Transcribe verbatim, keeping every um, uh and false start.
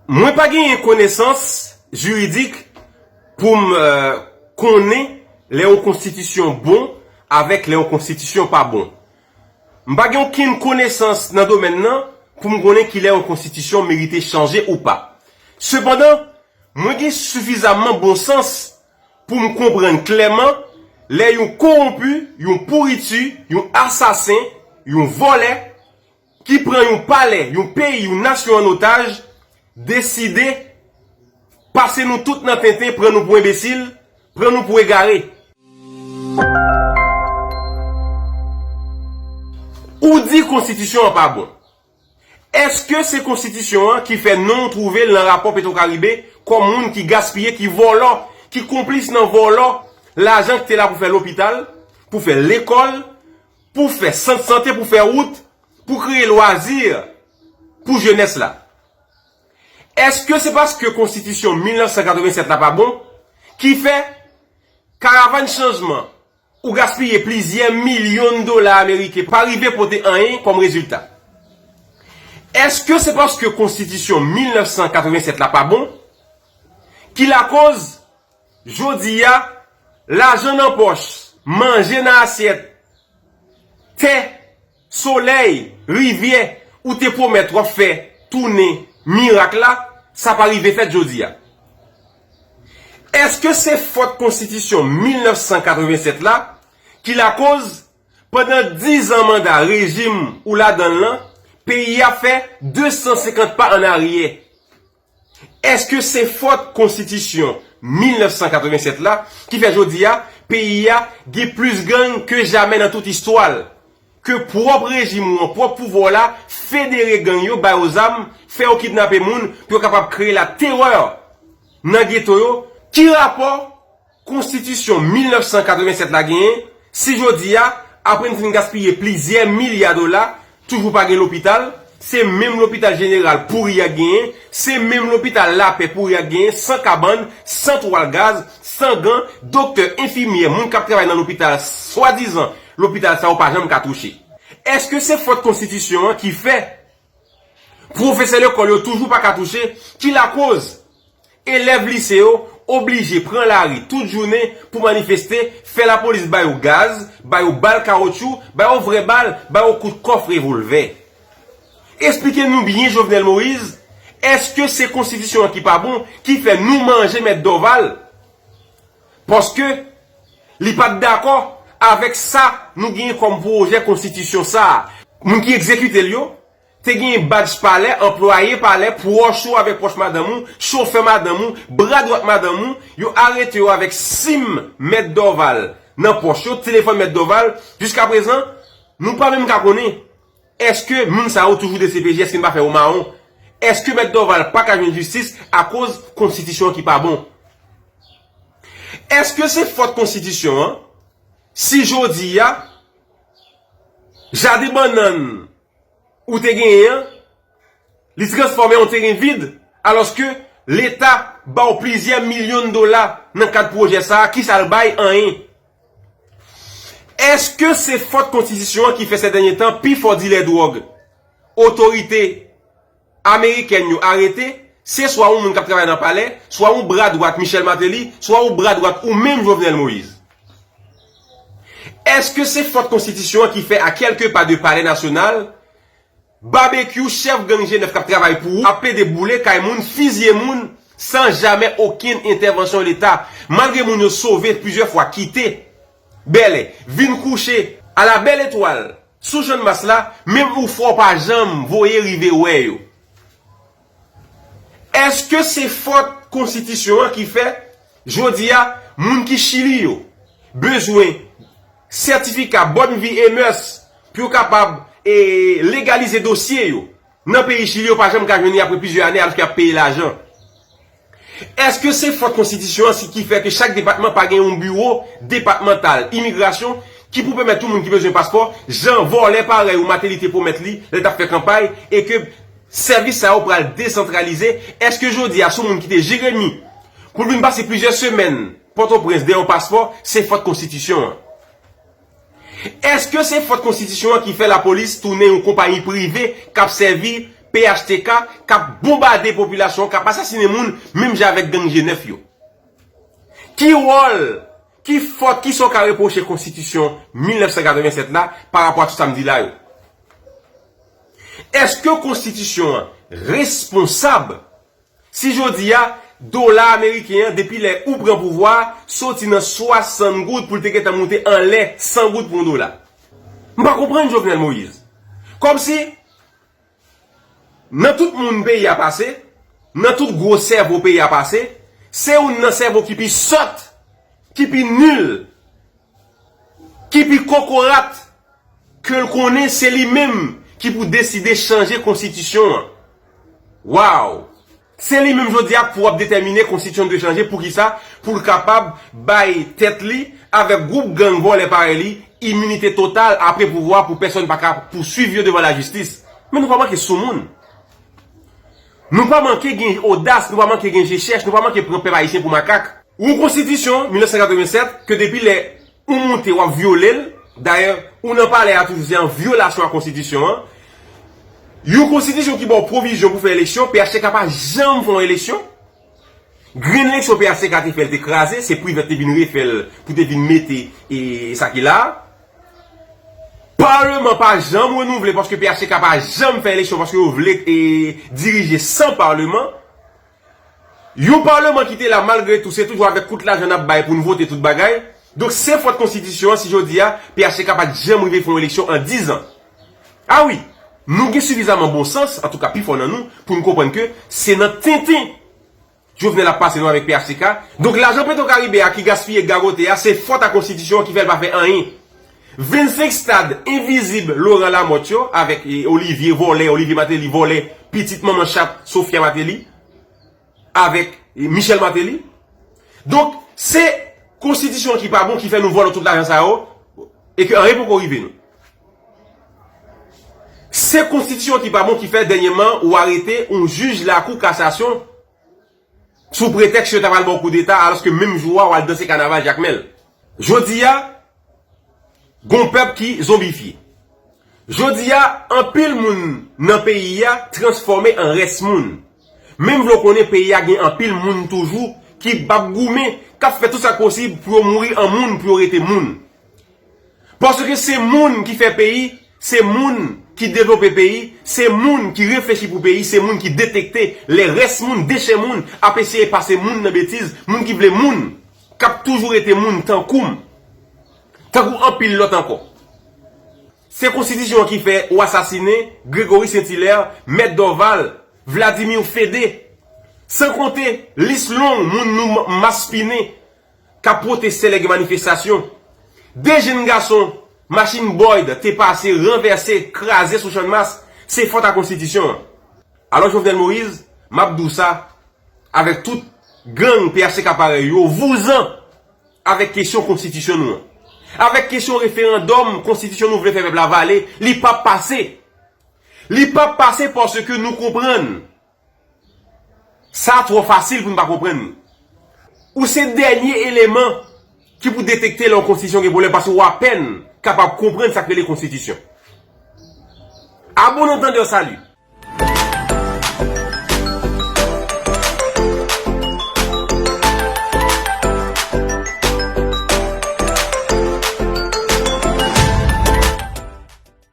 Mwen pa genyen konesans jiridik pou m, euh, konnen lè yon konstitisyon bon avèk lè yon konstitisyon pa bon. M pa gen okenn konesans nan domèn nan pou m konnen kilè yon konstitisyon merite chanje ou pa. Sepandan, mwen gen sifizamman bon sans pou m konprann klèman lè yon kowonpi, yon pouriti, yon asasen, yon vòlè ki pran yon palè, yon peyi, yon nasyon an otaj, deside pase nou tout nan tenten, pran nou pou enbesil, pran nou pou egare. Ou di konstitisyon an pa bon. Èske se konstitisyon an ki fè non w twouve l nan rapò Petwokaribe kòm moun ki gaspiye, ki vòlò, ki konplis nan vòlò lajan ki te la pou fè lopital, pou fè lekòl, pou fè sant sante, pou fè wout, pou kreye lwazi pou jenès la? Èske se paske konstitisyon mil nèf san katrevennsèt la pa bon ki fè karavàn chanjman ou gaspiye plizyè milyon dola ameriken pa rive pote anyen kòm rezilta? Èske se paske konstitisyon mil nèf san katrevennsèt la pa bon ki lakoz jodi a lajan nan pòch, manje nan asyèt, tè, solèy, rivyè ou te pwomèt w ap fè tounen mirak la, sa pa rive fèt jodi a? Èske se fòt konstitisyon mil nèf san katrevennsèt la ki lakoz, pandan diz an manda rejim ou ladan l lan, peyi a fè de san senkant pa ann aryè? Èske se fòt konstitisyon mil nèf san katrevennsèt la ki fè jodi a peyi a gen plis gang ke jamè nan tout istwa l? Ke pwòp rejim ou an, pwòp pouvwa w la, federe gang yo, ba yo zam, fè yo kidnape moun pou yo kapab kreye laterè nan geto yo? Ki rapò konstitisyon mil nèf san katrevennsèt la genyen si jodi a, apre n fin gaspiye plizyè milya dola, toujou pa gen lopital, se menm lopital jeneral pouri a genyen, se menm lopital lapè pouri a genyen, san kabann, san twal gaz, san gan, doktè, enfimyè, moun k ap travay nan lopital, swadizan lopital sa yo pa janm ka touche? Èske se fòt konstitisyon an ki fè pwofesè lekòl yo toujou pa ka touche, ki lakoz elèv lise yo oblije pran lari tout jounen pou manifeste, fè lapolis ba yo gaz, ba yo bal kawotchou, ba yo vrè bal, ba yo kout kòf revolvè? Esplike nou byen, Jovenel Moïse, èske se konstitisyon an ki pa bon, ki fè nou manje Mèt Dorval? Paske li pa t dakò avèk sa nou genyen kòm pwojè konstitisyon sa a. Moun ki egzekite l yo te genyen badj palè, anplwaye palè, pwòch ou avèk pwòch madanm ou, chofè madanm ou, bra dwat madanm ou, yo arete yo avèk sim Mèt Dorval nan pòch yo, telefòn Mèt Dorval. Jiskaprezan, nou pa menm ka konnen èske moun sa yo toujou D C P J, èske n pa fè yo mawon? Èske Mèt Dorval pa ka jwenn jistis akoz konstitisyon an ki pa bon? Èske se fòt konstitisyon an si jodi a jaden bannann ou te genyen an, li transfòme an teren vid, alòske Leta ba w plizyè milyon dola nan kad pwojè sa a, kisa l bay? Anyen. Èske se fòt konstitisyon an ki fè sè dènye tan pifò dilè dwòg otorite amerikèn yo arete, se swa yon moun k ap travay nan palè, swa yon bra dwat Michel Martelly, swa yon bra dwat ou menm Jovenel Moïse? Èske se fòt konstitisyon an ki fè a kèlke pa de palè nasyonal, Babekyou, chèf gang G nèf k ap travay pou ou, ap plede boule kay moun, fizye moun, san jamè okenn entèvansyon Leta, malgre moun yo sove plizyè fwa, kite Bèlè, vin kouche a la bèl etwal sou Channmas la, menm ou fò pa janm voye rive wè yo? Èske se fòt konstitisyon an ki fè, jodi a, moun ki Chili yo bezwen sètifika Bonne Vie et Mœurs pou yo kapab, e, legalize dosye yo nan peyi Chili, yo pa janm ka jwenn li apre plizyè ane, alòske y ap peye lajan? Èske se fòt konstitisyon an si ki fè ke chak depatman pa gen yon biwo depatmantal imigrasyon ki pou pèmèt tout moun ki bezwen paspò, jan vòlè parèy ou Martelly te pwomèt li lè l t ap fè kanpay, e ke sèvis sa yo pral desantralize? Èske jodi a, se yon moun ki te Jeremi pou l vin pase plizyè semèn Pòtoprens dèyè yon paspò, se fòt konstitisyon an? Èske se fòt konstitisyon an ki fè lapolis tounen yon konpayi prive k ap sèvi P H T K k ap bonbade popilasyon, k ap asasinen moun, menm jan avèk gang G nèf yo. Ki wòl, ki fòt, ki sa w ka repwoche konstitisyon mil nèf san katrevennsèt la pa rapò a tout sa m di la yo? Èske konstitisyon an responsab si jodi a dola ameriken an, depi lè ou pran pouvwa a, soti nan swasant goud pou l te gentan moute anlè san goud pou yon dola? M pa konprann Jovenel Moïse. Kòmsi nan tout moun peyi a pase, nan tout gwo sèvo peyi a pase, se youn nan sèvo ki pi sòt, ki pi nil, ki pi kokorat ke l konnen, se li menm ki pou deside chanje konstitisyon an. Waw! Se li menm jodi a pou ap detèmine konstitisyon dwe chanje. Poukisa? Pou l kapab bay tèt li avèk gwoup gang vòlè parèy li iminite total apre pouvwa pou pèsonn pa ka pouswiv yo devan lajistis. Men nou pa manke soumoun. Nou pa manke gen odas, nou pa manke gen je chèch, nou pa manke pran pèp ayisyen pou makak. Yon konstitisyon mil nèf san katrevennsèt ke depi lè ou moute w ap vyole l. Dayè, ou nan palè a toujou, se an vyolasyon a konstitisyon an. Yon konstitisyon ki ba w pwovizyon pou fè eleksyon, P H T K pa janm fè yon eleksyon. Grenn eleksyon P H T K te fè, l te kraze, se Privert te vin refè l pou te vin mete e sa ki la a. Palman pa janm renouvle paske P H T K pa janm fè eleksyon paske yo vle e dirije san palman. Yon palman ki te la malgre tou, se toujou avèk kout lajan n ap bay pou n vote tout bagay. Donk se fòt konstitisyon an si jodi a P H T K pa t janm rive fè yon eleksyon an diz an. A wi, nou gen sifizaman bon sans, antouka pi fò nan nou, pou n konprann ke se nan tenten Jovenel ap pase nou avèk P H T K. Donk lajan Petro Caribe a ki gaspiye, gagote a, se fòt a konstitisyon an ki fè l pa fè anyen. Vennsenk stad envizib Laurent Lamothe yo avèk e, Olivier vòlè, Olivier Martelly vòlè, pitit manman chat Sophia Martelly avèk e, Michel Martelly. Donk se konstitisyon an ki pa bon ki fè nou vòlò tout lajan sa yo e ke anyen poko rive nou. Se konstitisyon an ki pa bon ki fè dènyèman ou arete yon jij lakou kasasyon sou pretèks yo ta pral ba w koudeta, alòske menm jou a w al danse kanaval Jakmèl. Jodi a, gon pèp ki zonbifye. Jodi a, anpil moun nan peyi a transfòme an rès moun. Men m vle w konnen peyi a gen anpil moun toujou ki p ap goumen, k ap fè tout sa k posib pou yo mouri an moun, pou yo rete moun. Paske se moun ki fè peyi, se moun ki devlope peyi, se moun ki reflechi pou peyi, se moun ki detekte lè rès moun, dechè moun ap eseye pase moun nan betiz, moun ki vle moun, k ap toujou rete moun tankou m, tankou anpil lòt ankò. Se konstitisyon an ki fè ou asasinen Gregory Saint-Hilaire, Mèt Dorval, Vladimir Fédé, san konte lis long moun nou maspinen k ap pwoteste lè gen manifestasyon. De jenn gason, machin Boyd, te pase, ranvèse, kraze sou Channmas, se fòt a konstitisyon an. Alò Jovenel Moïse, m ap di w sa, avèk tout gang P H T K parèy yo, vouzan avèk kesyon konstitisyon nou an. Avèk kesyon referandòm, konstitisyon nou vle fè pèp la vale, li p ap pase. Li p ap pase paske nou konprann. Sa twò fasil pou n pa konprann li. Ou se dènye eleman ki pou detekte lè yon konstitisyon gen pwoblèm, paske w apèn kapab konprann sa k rele konstitisyon. À bon entendeur, salut.